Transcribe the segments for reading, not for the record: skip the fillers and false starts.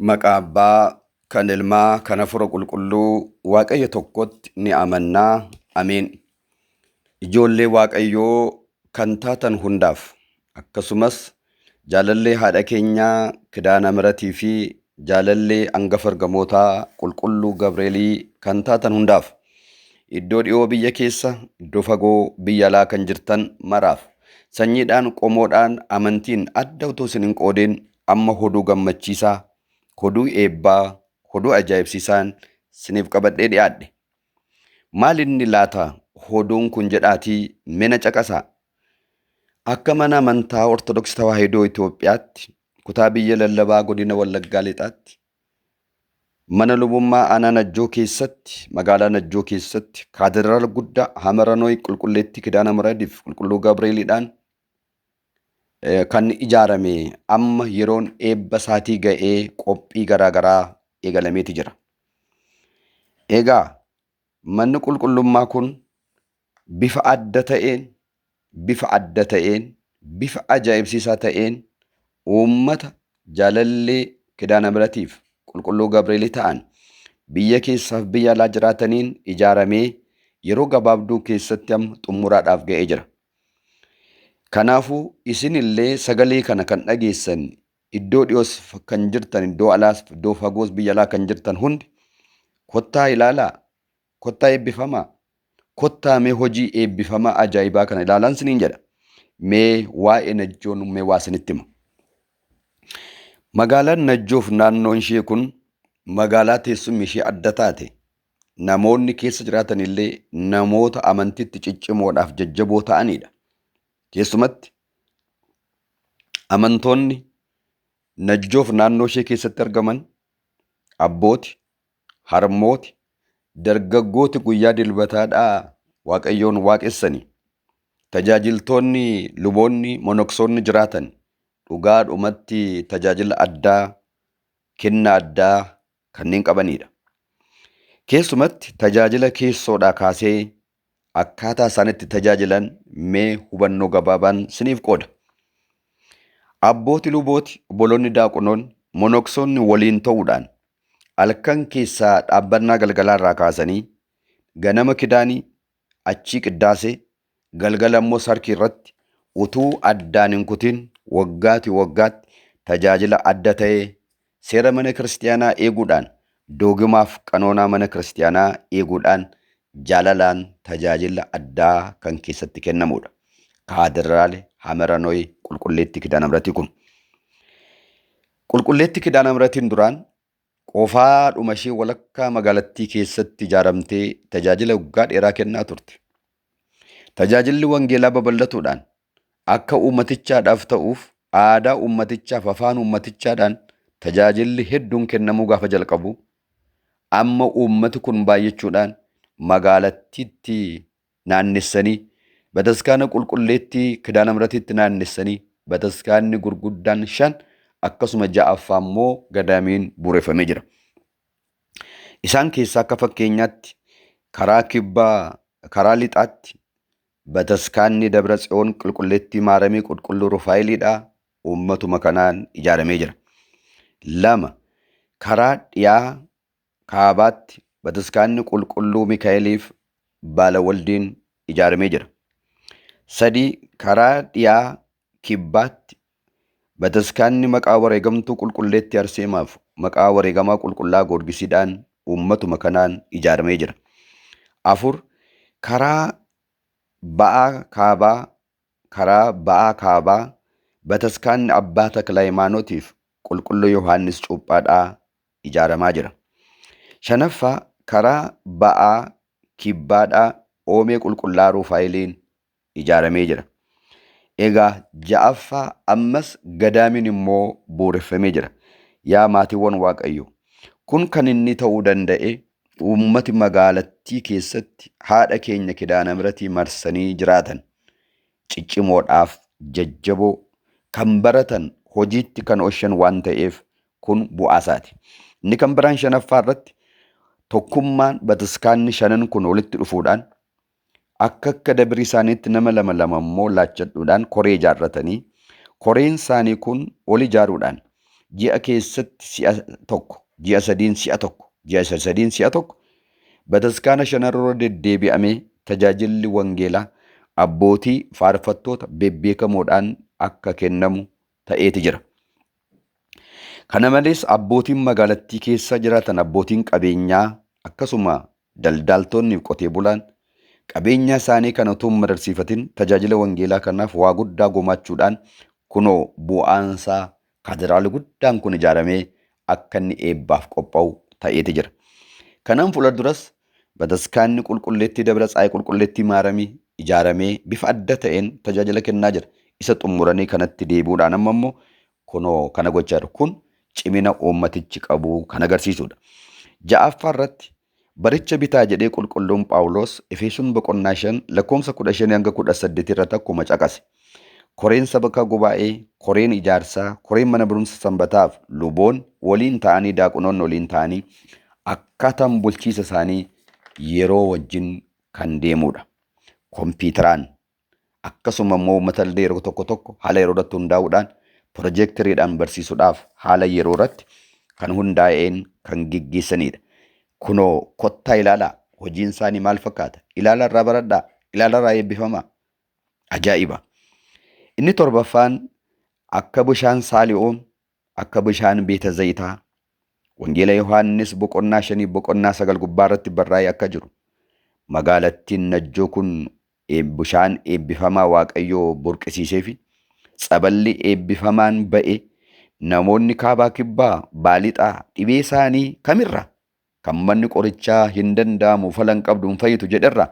Maqaa Abbaa kan Ilmaa kan Hafuura Qulqulluu Waaqayyo tokkotti ni amannaa. Ameen. Ijoollee Waaqayyoo kan taatan hundaaf akkasumas jaalallee haadha keenyaa Kidaana Miratii fi jaalallee angafa ergamootaa Qulqulluu Gabreelii kan taatan hundaaf iddoo dhiyoo biyya keessa, iddoo fagoo biyya alaa kan jirtan maraaf sanyiidhaan, qomoodhaan, amantiin adda utuu isin hin qoodin amma hoduu gammachiisaa, hoduu eebbaa, hoduu ajaa'ibsiisaan siniif qabadhee dhiyaadhe. Maal inni laata hoduun kun jedhaatii mina caqasaa. Akka mana amantaa Ortodoksii Tawaahidoo Itoophiyaatti kutaa biyya lallabaa godina Wallaggaa Lixaatti mana lubummaa aanaa Najjoo keessatti, magaalaa Najjoo keessatti kaatediraala guddaa Hamaranooy Qulqulleettii Kidaana Muradiif Qulqulluu Gabreeliidhaan kan ijaarame amma yeroon eebba isaatii ga'ee qophii garaagaraa eegalameeti jira. Egaa manni qulqullummaa kun bifa adda ta'een, bifa adda ta'een, bifa ajaa'ibsiisaa ta'een uummata jaalallee Kidaana Miratiif Qulqulluu Gabreelii ta'an biyya keessaaf biyya alaa jiraataniin ijaaramee yeroo gabaabduu keessatti amma xumuraadhaaf ga'ee jira. Kanaafuu isinillee sagalee kana kan dhageessan iddoo dhiyoos kan jirtan, iddoo alaas, iddoo fagoos biyya alaa kan jirtan hundi kottaa ilaalaa, kottaa eebbifamaa, kottaa mee hojii eebbifamaa ajaa'ibaa kana ilaalaan siniin jedha. Mee waa'ee Najjoon mee waa sinitti hima. Magaalaan Najjoof naannoon ishee kun magaalaa teessumni ishee adda taate, namoonni keessa jiraatan illee namoota amantiitti ciccimoodhaaf jajjaboo ta'anidha. Keessumatti amantoonni Najjoof naannoo ishee keessatti argaman abbooti, harmooti, dargaggooti guyyaa dilbataadhaa Waaqayyoon waaqessani. Tajaajiltoonni, luboonni, monoksoonni jiraatan dhugaadhumatti tajaajila addaa, kenna addaa kanneen qabanidha. Keessumatti tajaajila keessoodhaa kaasee akkaataa isaan itti tajaajilan mee hubannoo gabaabaan siniif qooda. Abbooti, lubooti, obboloonni daaqonoonni, monoksoonni waliin ta'uudhaan halkan keessaa dhaabbannaa galgalaa irraa kaasanii ganama kidaanii, achii qiddaasee, galgala immoo sarkii irratti utuu addaan hin kutin waggaati waggaatti tajaajila adda ta'e seera mana kiristiyaanaa eeguudhaan, doogimaaf qanoonaa mana kiristiyaanaa eeguudhaan jaalalaan tajaajila addaa kan keessatti kennamudha. Kaatediraali Hameranooy Qulqulleettii Kidaana Miratii kun. Qulqulleettii Kidaana Miratiin duraan qofaadhuma ishee walakkaa magaalattii keessatti ijaaramtee tajaajila waggaa dheeraa kennaa turte. Tajaajilli wangeelaa babal'atuudhaan akka uummatichaadhaaf ta'uuf aadaa uummatichaaf afaan uummatichaadhaan tajaajilli hedduun kennamuu gaafa jalqabu amma uummati kun baay'achuudhaan magaalattiitti naannessanii bataskaana Qulqulleettii Kidaana Miratiitti naannessanii bataskaanni gurguddaan 5 akkasuma 6ffaa immoo gadaamiin bu'uureffamee jira. Isaan keessaa akka fakkeenyaatti karaa kibbaa, karaa lixaatti bataskaanni Dabra Tsiyoon Qulqulleettii Maaramii Qulqulluu Rufaayiliidha uummatuma kanaan ijaaramee jira. 2 karaa dhiyaa kaabaatti bataskaanni Qulqulluu Mikaa'eliif Baalawaldiin ijaaramee jira. 3 karaa dhiyaa kibbaatti bataskaanni maqaa wareegamtuu Qulqulleettii Arseemaaf maqaa wareegamaa Qulqullaa Goorgisiidhaan uummatuma kanaan ijaaramee jira. 4 karaa ba'aa kaabaa, karaa ba'aa kaabaa bataskaanni Abbaa Taklaayimaanotiif Qulqulluu Yohaannis Cuuphaadhaa ijaaramaa jira. 5ffaa karaa ba'aa kibbaadhaa Oomee Qulqullaa Ruufaayiliin ijaaramee jira. Egaa 6ffaa ammas gadaamiin immoo bu'uureffamee jira. Yaa maatiiwwan Waaqayyoo, kun kan inni ta'uu danda'e uummati magaalattii keessatti haadha keenya Kidaana Miratii marsanii jiraatan ciccimoodhaaf jajjaboo kan baratan hojiitti kan ooshan waan ta'eef kun bu'aa isaati. Inni kan biraan 5ffaa irratti tokkummaan bataskaanni shanan kun walitti dhufuudhaan akka akka dabrii isaaniitti nama lama lama immoo laachadhuudhaan koree ijaarratanii koreen isaanii kun ol ijaaruudhaan Ji'a keessatti si'a tokko, ji'a sadiin si'a tokko, ji'a sadiin si'a tokko bataskaana shanarra deddeebi'amee tajaajilli wangeelaa abbootii faarfattoota bebbeekamoodhaan akka kennamu ta'eeti jira. Kana malees abbootiin magaalattii keessa jiraatan, abbootiin qabeenyaa akkasuma daldaltoonni fi qotee bulaan qabeenya isaanii kana utuu hin madarsiifatin tajaajila wangeelaa kanaaf waa guddaa gumaachuudhaan kunoo bu'aansaa kaatediraali guddaan kun ijaaramee akka inni eebbaaf qophaa'u ta'eeti jira. Kanaan fuula duras bataskaanni qulqulleettii Dabra Tsaayii qulqulleettii Maaramii ijaaramee bifa adda ta'een tajaajila kennaa jira. Isa xumuranii kanatti deebi'uudhaan amma immoo kunoo kana gochaa jiru. Kun cimina uummatichi qabu kan agarsiisudha. Ja'affaa irratti baricha bitaa jedhee qulqulluun Phaawulos Efesoon boqonnaa 5 lakkoofsa 15 hanga 18 irratti akkuma caqase. Koreen sabaka gubaa'ee, koreen ijaarsaa, koreen mana barumsa sanbataaf luboon waliin ta'anii, daaqunoonni waliin ta'anii akkaataan bulchiisa isaanii yeroo wajjin kan deemudha. Kompiitaraan akkasuma immoo uummata illee yeroo tokko tokko haala yeroo irratti hundaa'uudhaan piroojeekteriidhaan barsiisuudhaaf haala yeroo irratti kan hundaa'een kan geggeessanidha. Kunoo kottaa ilaalaa, hojiin isaanii maal fakkaata? Ilaalaa irraa baradhaa, ilaalaa irraa eebbifamaa. Ajaa'iba! Inni torbaffaan akka bishaan Saali'oom, akka bishaan Beeta Zayitaa, Wangeela Yohaannis boqonnaa 5 boqonnaa 9 gubbaa irratti barraa'ee akka jiru, magaalattiin Najjoo kun bishaan eebbifamaa Waaqayyoo burqisiisee fi tsaballi eebbifamaan ba'e namoonni kaabaa kibbaa baalixaa dhibee isaanii kamirra kan manni qorichaa hin danda'amu falan qabdu hin fayyitu jedherra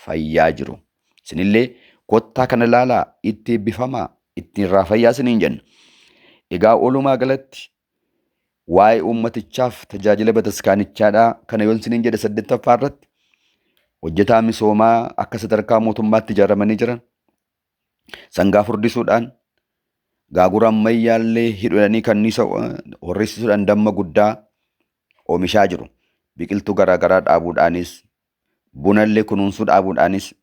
fayyaa jiru. Isinillee kottaa kana ilaalaa, itti eebbifamaa, ittiin irraa fayyaa isiniin jenna. Egaa walumaa galatti waa'ee uummatichaaf tajaajila bataskaanichaadhaa kana yoon isiniin jedhe, saddeettaffaa irratti hojjetaa misoomaa akka sadarkaa mootummaatti ijaaramanii jiran sangaa furdisuudhaan gaagura ammayyaallee hidhanii kanniisa horrisiisuudhaan damma guddaa oomishaa jiru. Biqiltuu garaagaraa dhaabuudhaanis bunallee kunuunsuu dhaabuudhaanis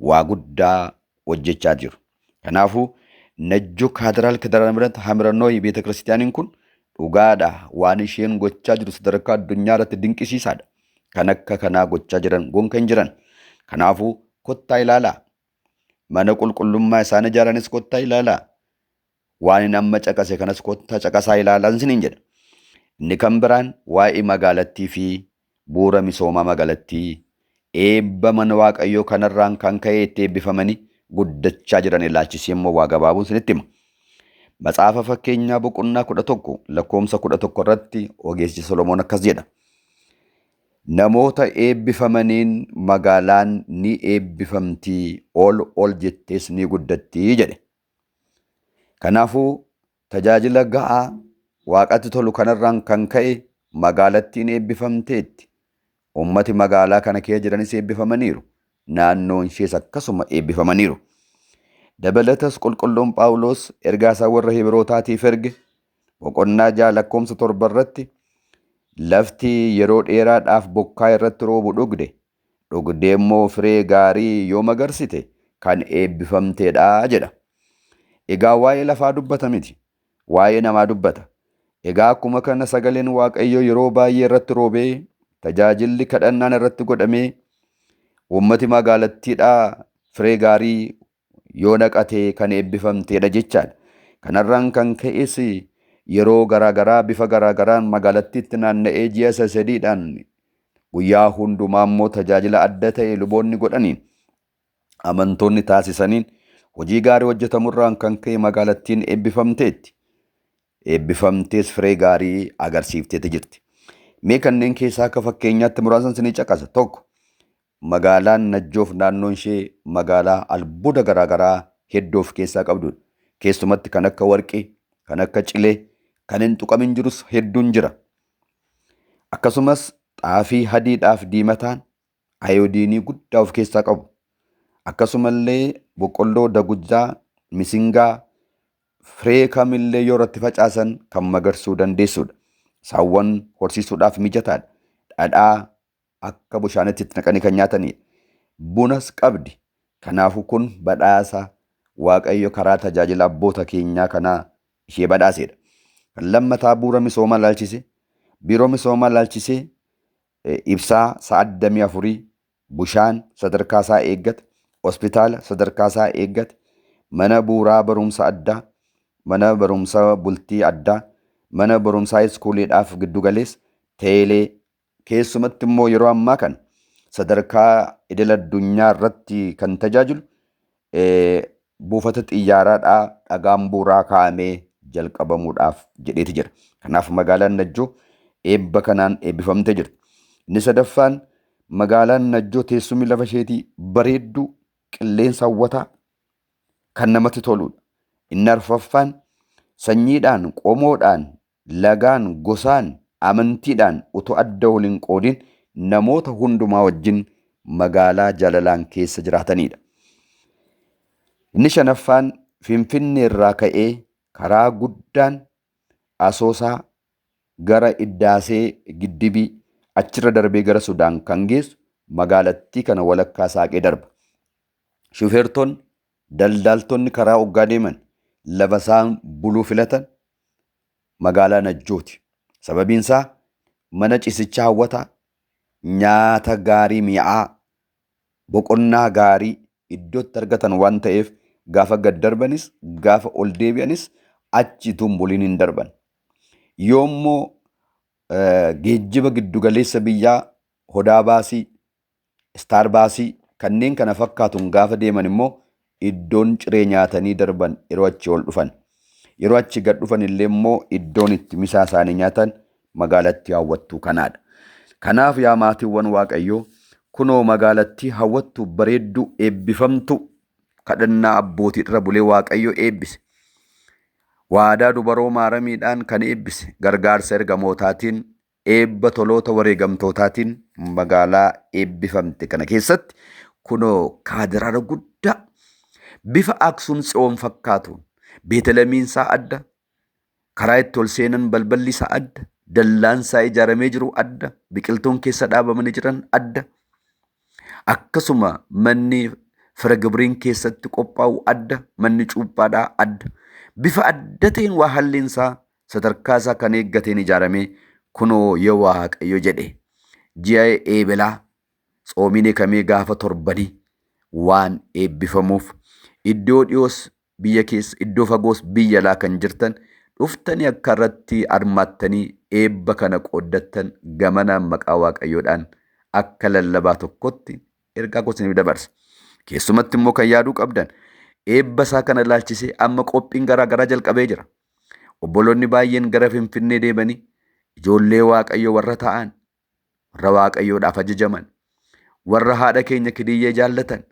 waa guddaa hojjechaa jiru. Kanaafuu Najjoo Kaatediraal Kidaana Hamirannooyi Beeta Kiristiyaaniin kun dhugaadha, waan isheen gochaa jiru sadarkaa addunyaa irratti dinqisiisaadha. Kan akka kanaa gochaa jiran gonka hin jiran. Kanaafuu kottaa ilaalaa. Mana qulqullummaa isaan ijaaranis kottaa ilaalaa. Waan inni amma caqase kanas kottaa caqasaa ilaalaa isiniin jedha. Inni kan biraan waa'ee magaalattii fi bu'uura misoomaa magaalattii eebba mana Waaqayyoo kanarraan kan ka'e itti eebbifamanii guddachaa jiran ilaalchisee immoo waa gabaabuun isinitti hima. Matsaafa Fakkeenyaa boqonnaa 11 lakkoofsa 11 irratti ogeessi Solomoon akkas jedha. Namoota eebbifamaniin magaalaan ni eebbifamtii, ol ol jettees ni guddattii jedhe. Kanaafuu tajaajila ga'aa waaqatti tolu kanarraan kan ka'e magaalattiin eebbifamteetti. Uummati magaalaa kana keessa jiranis eebbifamaniiru. Naannoon ishees akkasuma eebbifamaniiru. Dabalatas qulqulluun Phaawulos ergaa isaa warra Hibrootaatiif erge boqonnaa 6 lakkoofsa 7 irratti lafti yeroo dheeraadhaaf bokkaa irratti roobu dhugde, dhugdee immoo firee gaarii yoo magarsite kan eebbifamteedha jedha. Egaa waa'ee lafaa dubbata miti, waa'ee namaa dubbata. Egaa akkuma kana sagaleen Waaqayyoo yeroo baay'ee irratti roobee tajaajilli kadhannaan irratti godhamee uummati magaalattiidhaa firee gaarii yoo naqate kan eebbifamteedha jechaadha. Kanarraan kan ka'es yeroo garaagaraa bifa garaagaraan magaalattiitti naanna'ee ji'a sadiidhaan guyyaa hundumaa immoo tajaajila adda ta'e luboonni godhaniin amantoonni taasisaniin hojii gaarii hojjetamurraan kan ka'e magaalattiin eebbifamteetti. Eebbifamtees firee gaarii agarsiifteeti jirti. Mee kanneen keessaa akka fakkeenyaatti muraasa isinii caqasa. Tokko, magaalaan Najjoof naannoon ishee magaalaa albuuda garaagaraa hedduu of keessaa qabdudha. Keessumatti kan akka warqii, kan akka cilee, kan hin tuqamin jirus hedduun jira. Akkasumas xaafii hadiidhaaf diimataan ayoodiinii guddaa of keessaa qabu. Akkasumallee boqqolloo, dagujjaa, misingaa, firee kamillee yoo irratti facaasan kan magarsuu dandeessudha. Saawwan horsiisuudhaaf mijataadha. Dhadhaa akka bishaanitti itti naqanii kan nyaatanidha. Bunas qabdi. Kanaafuu kun badhaasa Waaqayyo karaa tajaajila abboota keenyaa kanaa ishee badhaasedha. Kan lammataa bu'uura misoomaa laalchise, biiroo misoomaa laalchisee ibsaa sa'a 24, bishaan sadarkaa isaa eeggate, hospitaala sadarkaa isaa eeggate, mana bu'uuraa barumsa addaa, mana barumsa bultii addaa, mana barumsaa iskuuliidhaaf giddu galeessa, teelee, keessumatti immoo yeroo ammaa kana sadarkaa idil addunyaa irratti kan tajaajilu buufata xiyyaaraadhaa dhagaan bu'uuraa kaa'amee jalqabamuudhaaf jedheeti jira. Kanaaf magaalaan Najjoo eebba kanaan eebbifamtee jirti. Inni sadaffaan magaalaan Najjoo teessumni lafa isheetii bareedduu, qilleensa hawwataa kan namatti toludha. Inni arfaffaan sanyiidhaan, qomoodhaan, lagaan, gosaan, amantiidhaan utuu adda wal hin qoodin namoota hundumaa wajjin magaalaa jaalalaan keessa jiraatanidha. Inni shanaffaan Finfinnee irraa ka'ee karaa guddaan Asoosaa gara Iddaasee Giddibii achirra darbee gara Sudaan kan geessu magaalattii kana walakkaa saaqee darba. Shufeertonni, daldaaltonni karaa hoggaa deeman lafa isaan buluu filatan magaalaa Najjooti. Sababiin isaa mana ciisichaa hawwataa, nyaata gaarii mi'aa, boqonnaa gaarii iddootti argatan waan ta'eef gaafa gad darbanis gaafa ol deebi'anis achi tumbuliin hin darban. Yoommoo geejjiba giddugaleessa biyyaa Hodaa baasii, Istaar baasii kanneen kana fakkaatuun gaafa deeman immoo iddoon ciree nyaatanii darban yeroo achi ol dhufan. Yeroo achi gad dhufan illee immoo iddoon itti misaa isaanii nyaatan magaalattii hawwattuu kanaadha. Kanaaf yaa maatiiwwan Waaqayyoo, kunoo magaalattii hawwattuu bareedduu eebbifamtu kadhannaa abbootii irra bulee Waaqayyo eebbise. Waadaa dubaroo maaramiidhaan kan eebbise, gargaarsa ergamootaatiin, eebba toloota wareegamtootaatiin magaalaa eebbifamte kana keessatti kunoo kaadiraara guddaa bifa Aksum Tsiyoon fakkaatuun Beetelemiin isaa adda, karaa itti ol seenan balballi isaa adda, dallaan isaa ijaaramee jiru adda, biqiltuun keessa dhaabamanii jiran adda. Akkasuma manni fira gibriin keessatti qophaa'u adda, manni cuuphaadhaa adda. Bifa adda ta'een waa halliin isaa sadarkaa isaa kan eeggateen ijaaramee kunoo yoo Waaqayyo jedhe ji'a eebelaa tsoomiin eekamee gaafa torbanii waan eebbifamuuf iddoo dhiyoos biyya keessa, iddoo fagoos biyya alaa kan jirtan dhuftanii akka irratti hirmaattanii eebba kana qooddattan gamanaan maqaa Waaqayyoodhaan akka lallabaa tokkotti ergaa koo isiniif dabarsa. Keessumatti immoo kan yaaduu qabdan eebba isaa kana ilaalchisee amma qophiin garaa garaa jalqabee jira. Obboloonni baay'een gara Finfinnee deemanii ijoollee Waaqayyoo warra ta'an, warra Waaqayyoodhaaf ajajaman, warra haadha keenya Kidiyyee jaallatan,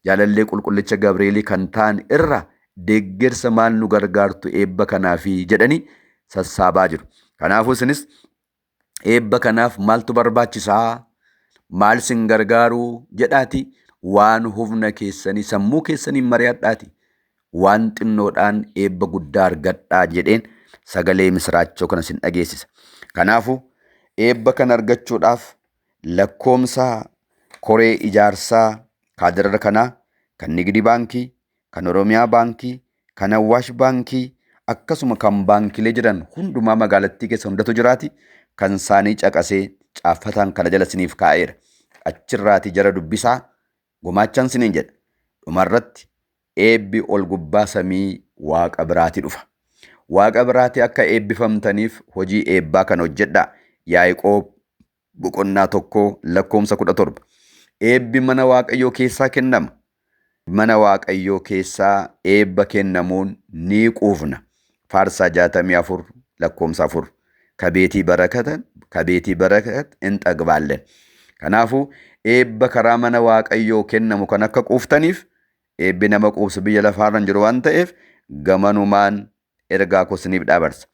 jaalallee qulqullicha Gabreelii kan ta'an irra deeggarsa maal nu gargaartu eebba kanaafi jedhanii sassaabaa jiru. Kanaafuu isinis eebba kanaaf maaltu barbaachisaa? Maal isin gargaaruu? Jedhaati waan humna keessanii sammuu keessaniin mari'adhaati. Waan xinnoodhaan eebba guddaa argadhaa jedheen sagalee misiraachoo kana isin dhageessisa. Kanaafuu eebba kana argachuudhaaf lakkoomsa koree ijaarsaa kaadirara kanaa kan Nigdi Baankii, kan Oromiyaa Baankii, kan Awaash Baankii akkasuma kan baankilee jiran hundumaa magaalattii keessa hundatu jiraati kan isaanii caqasee caaffataan kana jala isiniif kaa'eera. Achirraati jara dubbisaa gumaachaan isiniin jedha. Dhumarratti eebbi ol gubbaa samii Waaqa biraati dhufa. Waaqa biraati akka eebbifamtaniif hojii eebbaa kana hojjedhaa. Yaaqoob boqonnaa 1 lakkoomsa 17. Eebbi mana Waaqayyoo keessaa kennama. Mana Waaqayyoo keessaa eebba kennamuun ni quufna. Faarsaa 64 lakkoomsa 4. Kabeetii barakatan, kabeetii barakat in xagbaallen. Kanaafuu eebba karaa mana Waaqayyoo kennamu kan akka quuftaniif eebbi nama quubsu biyya lafaarra hin jiru waan ta'eef gamanumaan ergaa koo isiniif dhaabarsa.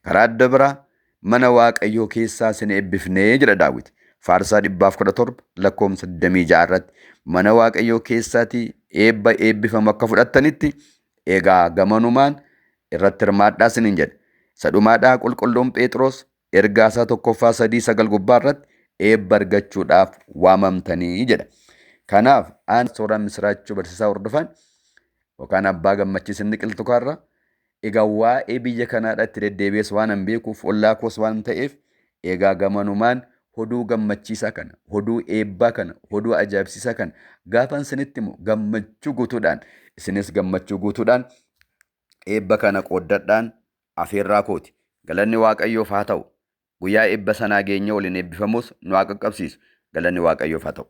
Karaa adda biraa mana Waaqayyoo keessaa isin eebbifnee jedha Daawit. Faarsaa 117 lakkoomsa 26 irratti mana Waaqayyoo keessaatii eebba eebbifamu akka fudhattanitti egaa gamanumaan irratti hirmaadhaa isiniin jedha. Isa dhumaadhaa qulqulluun Phexros ergaa isaa tokkoffaa 3:9 gubbaa irratti eebba argachuudhaaf waamamtanii jedha. Kanaaf aan sooraan misiraachuu barsiisaa hordofan yookaan abbaa gammachiis inni qilxukaarra Egaa waa'ee biyya kanaadha itti deddeebi'ees waan an beekuuf, ollaa koos waan ta'eef, egaa gamanumaan hoduu gammachiisaa kana, hoduu eebbaa kana, hoduu ajaa'ibsiisaa kana gaafan isinitti himu gammachuu guutuudhaan, isinis gammachuu guutuudhaan eebba kana qooddadhaan afeerraa kooti. Galanni Waaqayyoof haa ta'u. Guyyaa eebba sanaa geenye waliin eebbifamus nu haa qaqqabsiisu. Galanni Waaqayyoof haa ta'u.